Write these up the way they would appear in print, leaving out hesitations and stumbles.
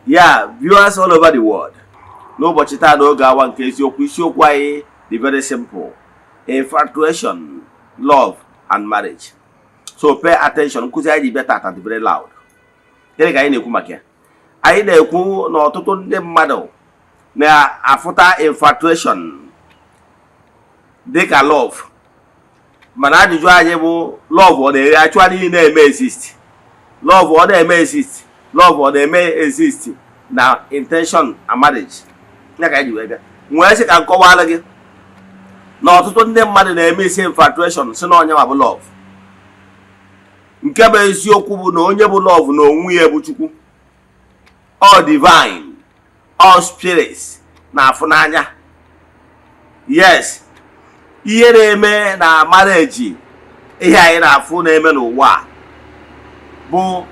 Yeah, viewers all over the world, n'ụbọchị taa n'oge awa nke eziokwu, isiokwu anyị dị very simple: infatuation, love and marriage. So pay attention. Nkụzi anyị ji bịa tata dị very loud. Gịnị ka anyị na-ekwu maka ya? Anyị na-ekwu na ọtụtụ ndị mmadụ na-afụta infatuation dịka love, mana ajụjụ anyị bụ, love ọ na-ere actually na-eme exist? Love ọ na-eme exist? Love ọ na-eme exist na intention and marriage? Ya ka anyị ji wee bịa nwee sị ka m kọwara gị na ọtụtụ ndị mmadụ na-eme isi infatuation si na onye ma bụ love. Nke bụ eziokwu bụ na onye bụ love na onwe ya bụ Chukwu, all divine, all spirits na-afụ n'anya. Yes, ihe na-eme na marriage, ihe anyị na-afụ na-eme n'ụwa a bụ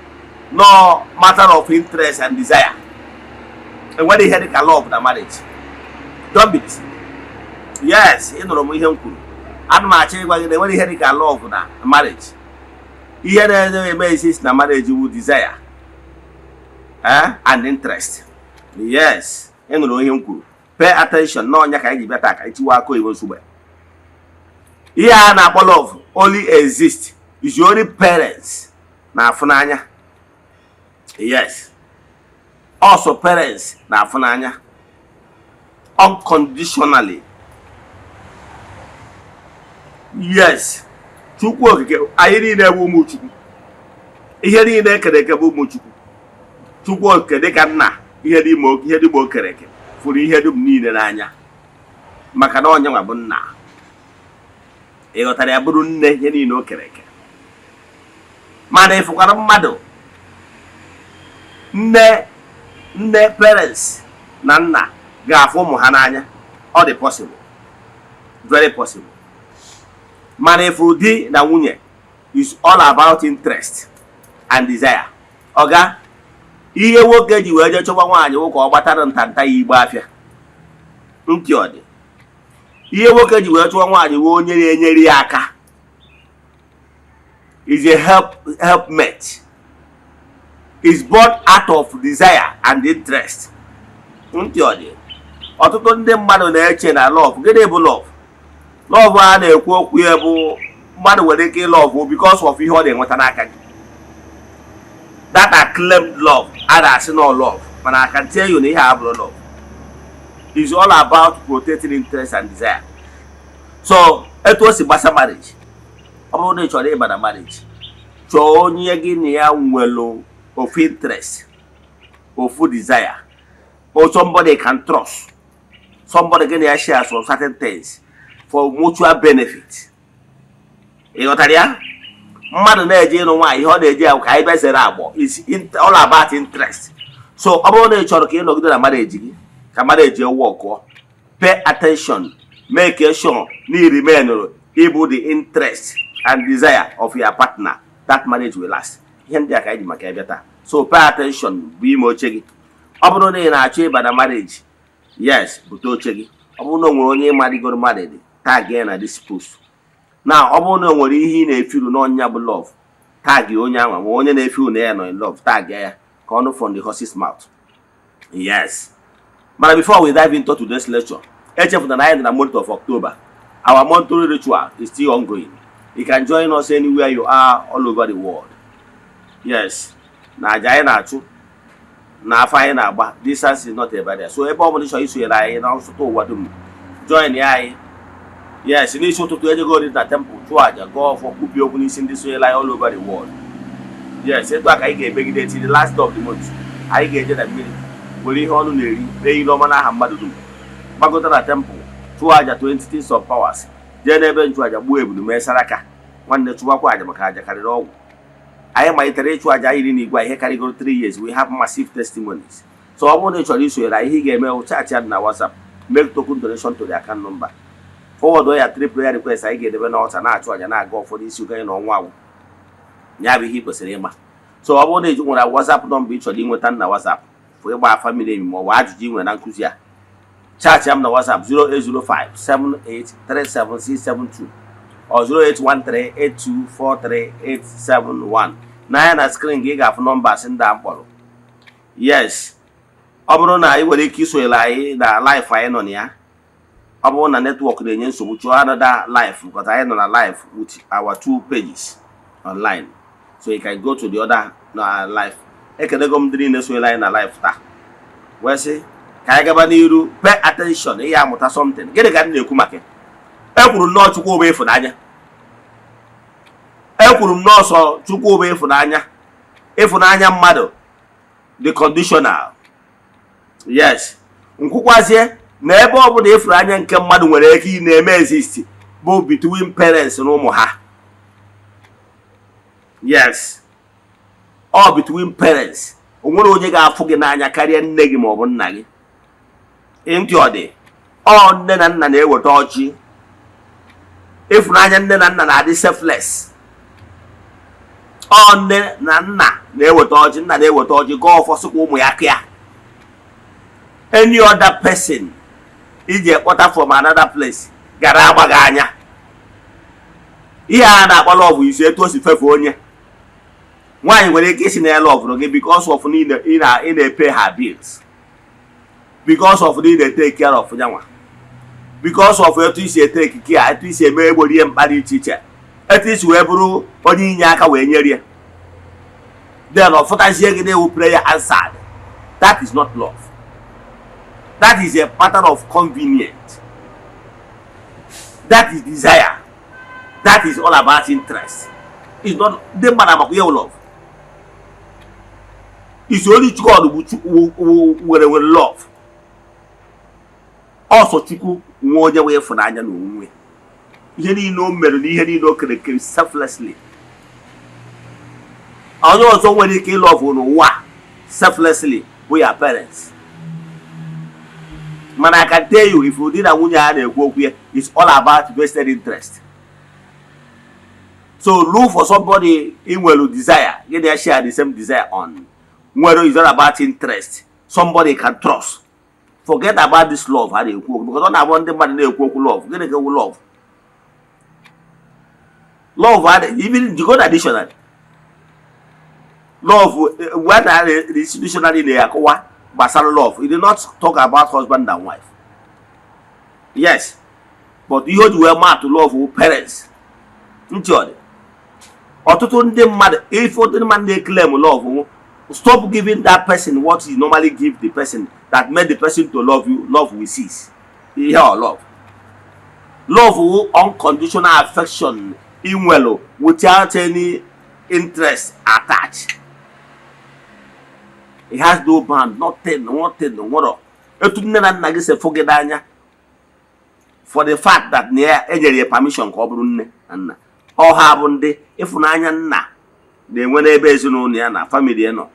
no matter of interest and desire. Enwere ihe dịka love na marriage. Don't be deceived. Yes, ị nụrụ m ihe m kwuru. Ana m achọ ịgwa gị na enwere ihe dịka love na marriage. Ihe na-eme exist na marriage wu desire and interest. Yes, ị nụrụ ihe m kwuru. Pay attention na ọnya ka anyị ji bịa taa ka anyị tiwa aka oyibo nsogbe. Ihe a na-akpọ love only exist is your only parents na-afụ n'anya. Yes, also parents na-afụ n'anya unconditionally. Yes, Chukwu Okike, anyị niile bụ ụmụ Chukwu. Ihe niile ekere eke bụ ụmụ Chukwu. Chukwu Okike dịka nna ihe dị ihe dị o kere eke fụrụ ihe dum niile n'anya, maka na onye nwa bụ nna, ị ghọtara ya, bụrụ nne ihe niile o kere eke. Mana ịfụkwara mmadụ, nne nne, parents na nna ga-afụ ụmụ ha n'anya, ọ dị possible, very possible. Mana ịfụ di na nwunye is all about interest and desire. Ọga, ihe nwoke ji wee jee chọba nwaanyị wụ ka ọ gbatara ntanta ya igbe afịa ntị. Ọ dị ihe nwoke ji wee chụọ nwaanyị wee onye na-enyere ya aka, is a helpmate, is born out of desire and interest. Ntị ọ dị. Ọtụtụ ndị mmadụ na-eche na love. Gịnị bụ love? Love a na-ekwu okwu ya bụ mmadụ nwere ike ịlove because of ihe ọ na-enweta n'aka gị. That acclaimed love a na-asị na love, mana I can tell you na ihe a bụrụ love is all about protecting interest and desire. So etu o si gbasa marriage, ọ bụrụ na ị chọrọ ịba na marriage, chọọ onye gị na ya nwere ofu interest, ofu desire, or somebody can trust, somebody gị na ya share some certain things for mutual benefit. Ị ghọtara ya? Mmadụ na-eje ịnụ nwaanyị, ihe ọ na-eje ya ka anyị bịa zere agbọ is all about interest. So ọ bụrụ na ị chọrọ ka ị nọgide na marriage gị, ka marriage workụọ, pay attention, make sure na ị remain ịbụ the interest and desire of your partner. That marriage will last. Ihe ndị a ka anyị ji maka ya bịa taa. So pay attention bụ ime oche gị. Ọ bụrụ na ị na-achọ ịba na marriage, yes, bute oche gị. Ọ bụrụ na o nwere onye ịmarịgoro married, tag ya na this post. Na ọ bụrụ na o nwere ihe ị na-efiru n'ọnya bụ love, tag onye anwa. Ma onye na-efiru na ya nọ in love, tag ya ka ọnụ from the horse's mouth. Yes, mana before we dive into today's lecture, echefuna na anyị nọ na month of October. Our monthly ritual is still ongoing. You can join us anywhere you are all over the world. Yes, na aja anyị na-achụ na afọ anyị na-agba, distance is not a barrier. So ebe ọ bụla ị chọrọ isonyere anyị na nsụta ụwa dum, join ya anyị. Yes, n'isi ụtụtụ ejego na temple chụọ aja, gọọ ọfọ, kwupie okwu n'isi ndị sonyere anyị all over the world. Yes, etu a ka anyị ga-emegide till the last of the month. Anyị ga-eje na mmiri were ihe ọnụ na-eri mee ihe ọma n'aha mmadụ dum, gbagota na temple chụọ aja to entities of powers, jee n'ebe nchụaja gbuo ebulu, mee saraka. Nwanne, chụwakwa aja, maka aja karịrị ọgwụ. Anyị malitere ịchụ aja iri n'igwe ihe karịgoro 3 years. We have massive testimonies. So ọ bụrụ na ị chọrọ isonyere anyị, ihe ị ga-eme bụ chat ya na WhatsApp, make token donation to the account number, forward ya three prayer request. Anyị ga-edebe n'ọta na-achụ aja, na-aga ụfọdụ isi ụka na ọnwa agwụ. Ya bụ ihe ị kwesịrị ịma. So ọ bụrụ na ị nwere WhatsApp number ị chọrọ inweta na WhatsApp fụ ịgba afa miri emi ma ọ bụ ajụjụ ị nwere na nkụzi a, chat ya m na WhatsApp 0805 7837672 or 08138243871. N'anya na screen gị, ị ga-afụ numbers ndị a mkpọrọ. Yes. Ọ bụrụ na ị nwere ike isonyere anyị na live anyị nọ na ya, ọ bụrụ na network na-enye nsogbu, chọọ another live, because anyị nọ na live with our two pages online, so you can go to the other na live. Ekenego m ndị niile sonyere anyị na live taa, wee sị ka anyị gaba n'iru. Pay attention, ị ya amụta something. Gịnị ka m na-ekwu maka ya? Ekwuru m nnọọ Chukwu bụ ịfụnanya. Ekwuru m nọọsọ Chukwu bụ ịfụnanya. Ịfụnanya mmadụ dị conditional, yes. Nkwukwazie na ebe ọ bụla ịfụnanya nke mmadụ nwere ike ị na-eme exist bụ between parents na ụmụ ha. Yes, ọ between parents. O nwere onye ga-afụ gị n'anya karịa nne gị maọbụ nna gị. Ntị ọ dị, ọ nne na nna na-eweta ọchị. Ịfụnanya nne na nna na-adị selfless. Ọ nne na nna na-eweta ọjị, nna na-eweta ọjị gaa ọfọ, sịkwa ụmụ ya kịa. Any other person iji ekpọta from another place gara agba gị anya. Ihe a na-akpọ love isi etu o si fefe onye nwaanyị nwere ike isi na ya loverụ gị because of na ị na-epay her bills, because of na ị na-etake care of nyanwa, because of etu isi etake care, etu isi eme egborie mkpa dị iche iche, etu isi wee bụrụ onye inye aka wee nyere ya. Then ọ fụtazie gị na-ewu prayer answered. That is not love. That is a pattern of convenient. That is desire. That is all about interest. It's not. Ndị mmadụ amakwa ihe love is. Only God bụ nwere love. Ọsọ Chukwu nwe onye wee ịfụnanya na onwe ihe niile o mere na ihe niile o kere kere selflessly. Onye ọzọ nwere ike ịlove n'ụwa selflessly bụ ya parents. Mana I can tell you, if di na nwunye a na-ekwu okwu ya is all about vested interest. So look for somebody ị nwere desire, gị na ya share the same desire on nwere is all about interest, somebody can trust. Forget about this love a na-ekwu okwu, because ọ na-abụ ndị mmadụ na-ekwu okwu love. Gịnị ka ewu love? Love adị even you go na dictionary, love when the dictionary na-akọwa gbasara love, it did not talk about husband and wife. Yes, but ihe o ji wee maatụ love wụ parents. Ntị ọ dị, ọtụtụ ndị mmadụ, ife ndị mmadụ na-eclaim love wụ stop giving that person what you normally give the person that made the person to love you, love will cease. Ihe ọ love, love wụ unconditional affection inwelu without any interest attached. It has no bound, nothing, nothing. Nwere etu nne na nna gị si fụ gị n'anya for the fact that na ya enyere ya permission ka ọ bụrụ nne na nna. Ọha bụ ndị ịfụnanya nna na-enwe n'ebe ezinụlọ ya na family ya nọ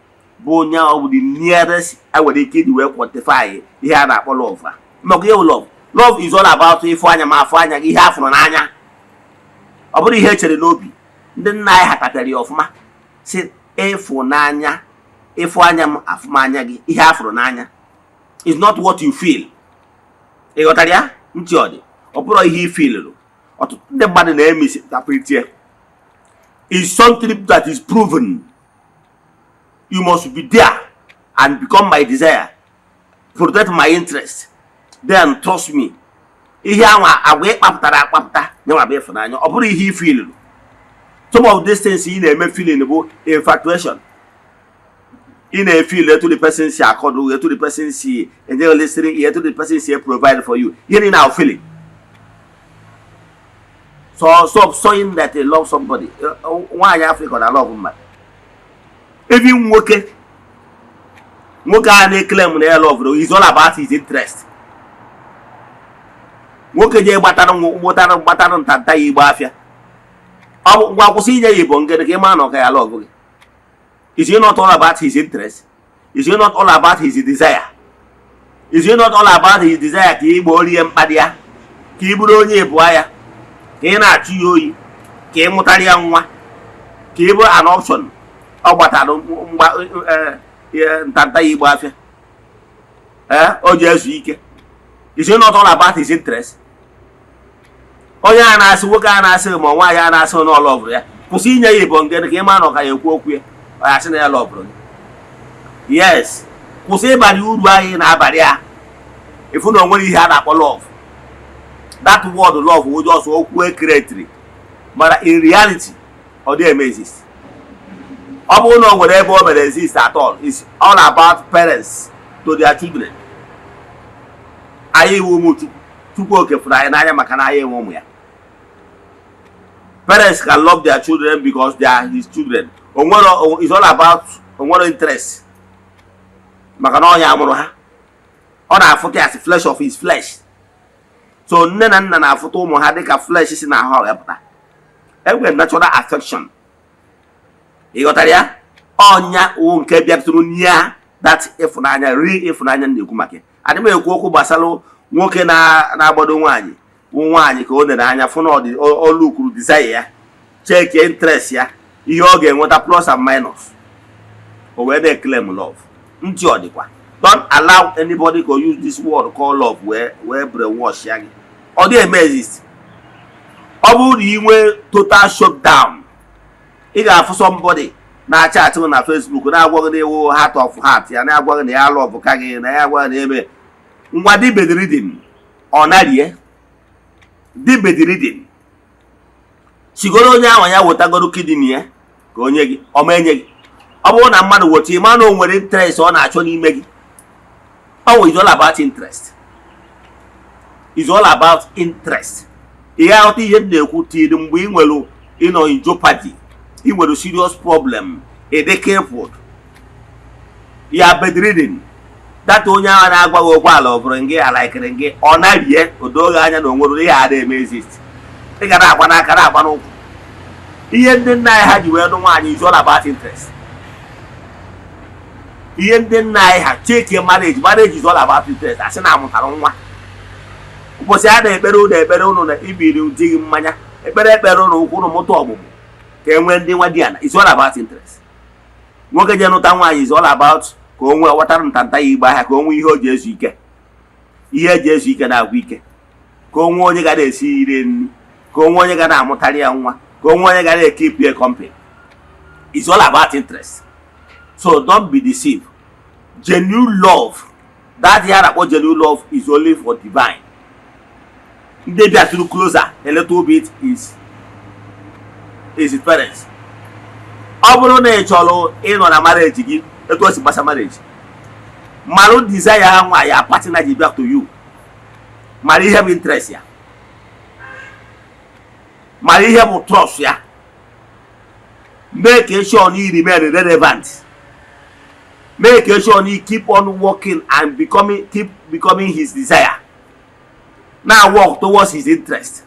bụ onye ọ bụ the nearest a nwere ike iji wee quantify ihe a na-akpọ love. A maka ihe bụ love, love is all about ịfụ anya ma afụ anya gị, ihe afụrụ n'anya. Ọ bụrụ ihe echere n'obi, ndị nna anyị ha tapịara ya ọfụma si ịfụnanya, ịfụ anya m, afụmanya gị, ihe afụrụ n'anya is not what you feel. Ị ghọtara ya? Ntị ọ dị, ọ bụrụ ihe ị feelụrụ, ọtụtụ ndị mmadụ na-emisinterpret ya. Is something that is proven. You must be there and become my desire, protect my interest, then trust me. Ihe anwa agwa ịkpapụtara akpapụta nyenwa bụ ịfụnanya. Ọ bụrụ ihe ị feelụrụ, some of these things ị na-eme feeling bụ infatuation. Ị na-efeel etu the person si akọdụ, etu the person si enye listening, etu the person si provide for you. Ihe niile na feeling. So stop saying that you love somebody. Nwaanyị Africa na love mmadụ. Even nwoke, nwoke a na-eclaim na ya love is all about his interest. Nwoke jee gbatara gbatara gbatara ntanta ya igbe afịa, ọ bụ ngwa kwụsị inye ya ibo ngịrị ka ị maa na ọ ka ya love gị. Is it not all about his interest? Is it not all about his desire? Is it not all about his desire ka ị gboo rie mkpa dị ya, ka ị bụrụ onye ịbụa ya, ka ị na-achụ ya oyi, ka ị mụtara ya nwa, ka ị bụrụ an option? Ọ gbatara mgba ntanta ya igbo afịa ee, o ji ezu ike. Is it not all about his interest? Onye a na-asị, nwoke a na-asị ma nwaanyị a na-asị na ọ loverụ ya, kwụsị inye ya ibo ngịrị ka ị maa na ọ ka ya ekwu okwu ya, ọ ya sị na ya loverụ gị. Yes, Kwụsị ịbara uru anyị na-abalị a. Ịfụ na o nwere ihe a na-akpọ love. That word love wụ just okwu ekeretiri, mana in reality ọ dịghị eme exist. Ọ bụrụ na o nwere ebe o mere exist at all, it's all about parents to their children. Anyị iwu ụmụ Chukwu. Chukwu oke fụrụ anyị n'anya maka na anyị enwe ụmụ ya. Parents can love their children because they are his children. Onwere, it's all about onwere interest, maka na ọnya amụrụ ha, ọ na-afụta ya as flesh of his flesh. So nne na nna na-afụta ụmụ ha dịka flesh si n'ahụ ha wee pụta. Enwere natural affection, ị ghọtara ya? Ọnya wụ nke bịatụrụ nia that ịfụnanya, ri ịfụnanya na-ekwu maka ya. Adị m ekwu okwu gbasara nwoke na-agbado nwaanyị, wụ nwaanyị ka o nere anya fụ na olu kwuru desire ya, check interest ya, ihe ọ ga-enweta, plus and minus, o wee na-eclaim love. Ntị ọ dịkwa? Don't allow anybody to use this word called love wee brainwash ya gị. Ọ dị eme exist. Ọ bụrụ na ị nwee total shutdown, ị ga-afụ somebody na-acha atụ na Facebook na-agwa gị na ewu heart of heart ya, na-agwa gị na ya love ka gị, na ya agwa gị na eme ngwa dị bedridden, ọ narie dị bedridden. Sigoro onye ahụ ya wetagoro kidney ya ka onye gị ọ ma enye gị. Ọ bụrụ na mmadụ weta, ịma na o nwere interest ọ na-achọ n'ime gị. Ọ nwere, is all about interest, is all about interest. Ị ga-aghọta ihe m na-ekwu tiri mgbe ị nwere ịnọ in jeopardy, ị nwere serious problem, ị dị crippled, ya bedridden, data onye ahụ na-agwa gị okwu ala ọ bụrụ gị alaikiri gị, ọ narie o doo gị anya na o nwere ihe a na-eme exist. Ị ga na-agba n'aka, na-agba n'ụkwụ. Ihe ndị nna anyị ha ji wee nụ nwaanyị is all about interest. Ihe ndị nna anyị ha, check marriage, marriage is all about interest. Asị na amụtara nwa ụbọchị a na-ekpere ụnụ ekpere ụnụ na ibiri di gị mmanya, ekpere ekpere ụnụ ụkwụ ụnụ mụta ọmụmụ ka e nwee ndị nwa di ana is all about interest. Nwoke je nụta nwaanyị is all about ka o nwee ghọtara ntanta ya igbe ahịa, ka o nwee ihe o ji ezu ike, ihe eji ezu ike na-agwụ ike, ka o nwee onye ga na-esi ire nri, ka o nwee onye ga na-amụtarị ya nwa, ka o nwee onye ga na-ekeep ya company. It's all about interest, so don't be deceived. Genuine love, that ihe a na-akpọ genuine love is only for divine. Ndị bịatụrụ closer a little bit is his parents. Ọ bụrụ na ị chọrọ ịnọ na marriage gị etu o si gbasa marriage, marụ desire ha nwa ya partner ji bịa to you, mara ihe bụ interest ya, mara ihe bụ trust ya. Make sure na you remain relevant, make sure na you keep on working and becoming, keep becoming his desire, now work towards his interest,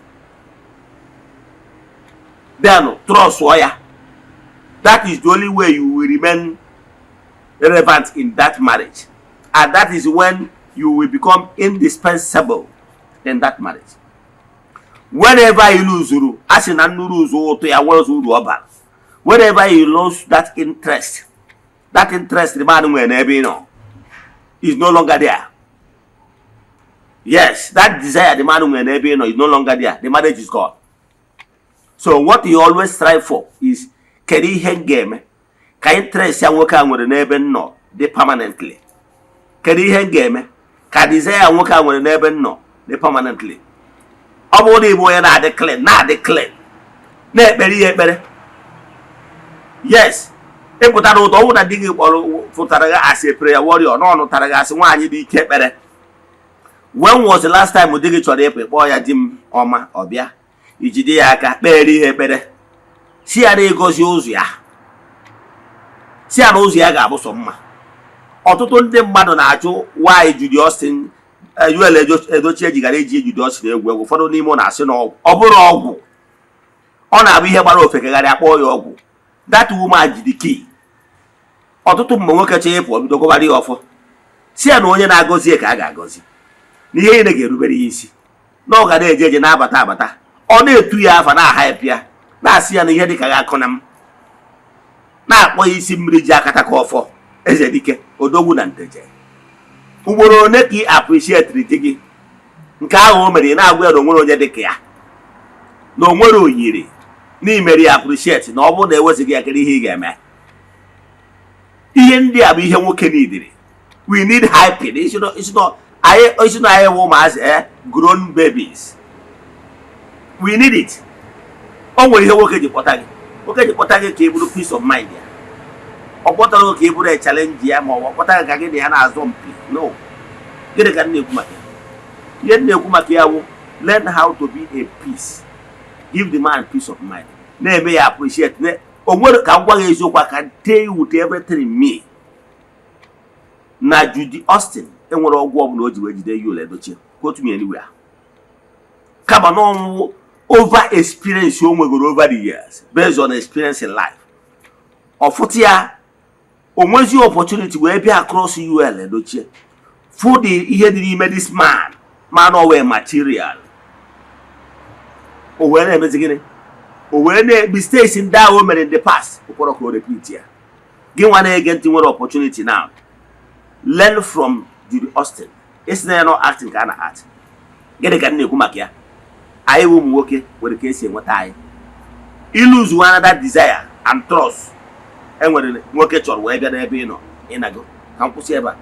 then trust ya. That is the only way you will remain relevant in that marriage, and that is when you will become indispensable in that marriage. Whenever you lose, a sị na nnuru ụzọ ụtụ ya nwere ụzọ uru ọ bara. Whenever you lose that interest, that interest the man nwere n'ebe ị nọ is no longer there. Yes, that desire the man nwere n'ebe ị nọ is no longer there. The marriage is gone. So what you always strive for is, kedu ihe m ga-eme ka interest ya nwoke a nwere n'ebe m nọ dị permanently? Kedu ihe m ga-eme ka desire nwoke a nwere n'ebe m nọ dị permanently? Ọ bụrụ na ị bụ onye na-adị clean, na-adị clean, na-ekpere ya ekpere, yes, ịpụtara ụtọ. Ọ bụrụ na di gị kpọrọ fụtara gị asị prayer warrior, na ọ nụtara gị asị nwaanyị dị ike ekpere. When was the last time di gị chọrọ ịpụ, kpọọ ya, "Di m ọma," ọ bịa, ijide ya aka kpere ihe ekpere, si ya na ịgọzi ụzọ ya, si ya na ụzọ ya ga-abụ sọ mma? Ọtụtụ ndị mmadụ na-ajụ why Judy Austin, Yul Edochie jigara eji Judy Austin egwu egwu. Ụfọdụ n'ime ọ na-asị na ọgwụ. Ọ bụrụ ọgwụ, ọ na-abụ ihe gbara ofekegharị akpọọ ya ọgwụ. That woman ji the key. Ọtụtụ mgbe nwoke chọọ ịpụ, bido gọbara ya ọfọ, si ya na onye na-agọzi ya ka a ga-agọzi, na ihe niile ga-erubere ya isi, na ọ ga na-eje eje, na-abata abata. Ọ na-etu ya afa, na-aha ya, na-asị ya na ihe dịka ga akọ na m na-akpọ ya isi mmiri ji akata ka ọfọ eze dike odogwu na nteje. Ugboro one ka ị appreciate di gị nke ahụ o mere, ị na-agwa ya na onwere onye dị ka ya, na onwere oyiri, na imere ya appreciate, na ọ bụrụ na ewezighị ya, kedu ihe ị ga-eme? Ihe ndị a bụ ihe nwoke n'idiri. We need hyping. It's not anyị. It's not anyị wụ ụmụazị, grown babies. We need it. O nwere ihe nwoke ji kpọta gị. Nwoke ji kpọta gị ka ị bụrụ peace of mind ya. Ọ kpọtara gị ka ị bụrụ challenge ya, ma ọ bụ kpọta gị ka gị na ya na-azọ mpi. No. Gịnị ka m na-ekwu maka ya? Ihe m na-ekwu maka ya wụ, learn how to be a peace. Give the man peace of mind, na-eme ya appreciate. O nwere ka m gwa gị eziokwu, I can tell you with everything in me na Judy Austin enwere ọgwụ ọbụla o ji wee jide Yul Edochie. Quote me anywhere. Kama na ọnwụ over experience o nwegoro over the years, based on experience in life, ọfụtụ ya, o nwezi opportunity wee bịa across Yul Edochie, fụ the ihe dị n'ime this man, man owe material. O wee na-emezi gịnị? O wee na mistakes ndị ahụ o mere in the past, ụkwọrọ ka o repeat ya. Gị nwa na-ege ntị nwere opportunity now, learn from Judy Austin. Isi na ya nọ acting ka a na act. Gịnị ka m na-ekwu maka ya? Anyị bụ ụmụ nwoke nwere ka esi enweta anyị ilose another desire and trust enwere nwoke chọrọ wee bịa n'ebe ị nọ ịnago. Ka m kwụsị ebe a.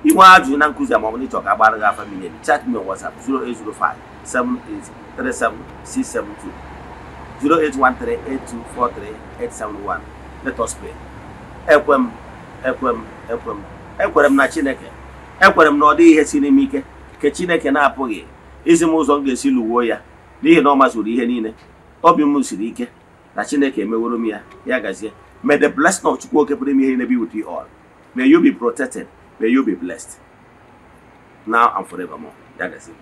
Inwe ajụjụ na nkụzi a, ma ọ bụ na ịchọ ka agbara gị afa miri emi, chat me on WhatsApp 0805 7837 672, 0813 8243 871. Let us pray. Ekwe m, ekwe m, ekwe m, ekwere m na Chineke. Ekwere m na ọ dịghị ihe siri m ike nke Chineke na-apụghị izi m ụzọ m ga-esi lụwuo ya, n'ihi na ọ mazuru ihe niile. Obi m siri ike na Chineke emeworo m ya. Ya gazie. May the blessing of Chukwu Oke pụrụ ime ihe niile be with you all. May you be protected. May you be blessed now and forevermore. Ya gazie.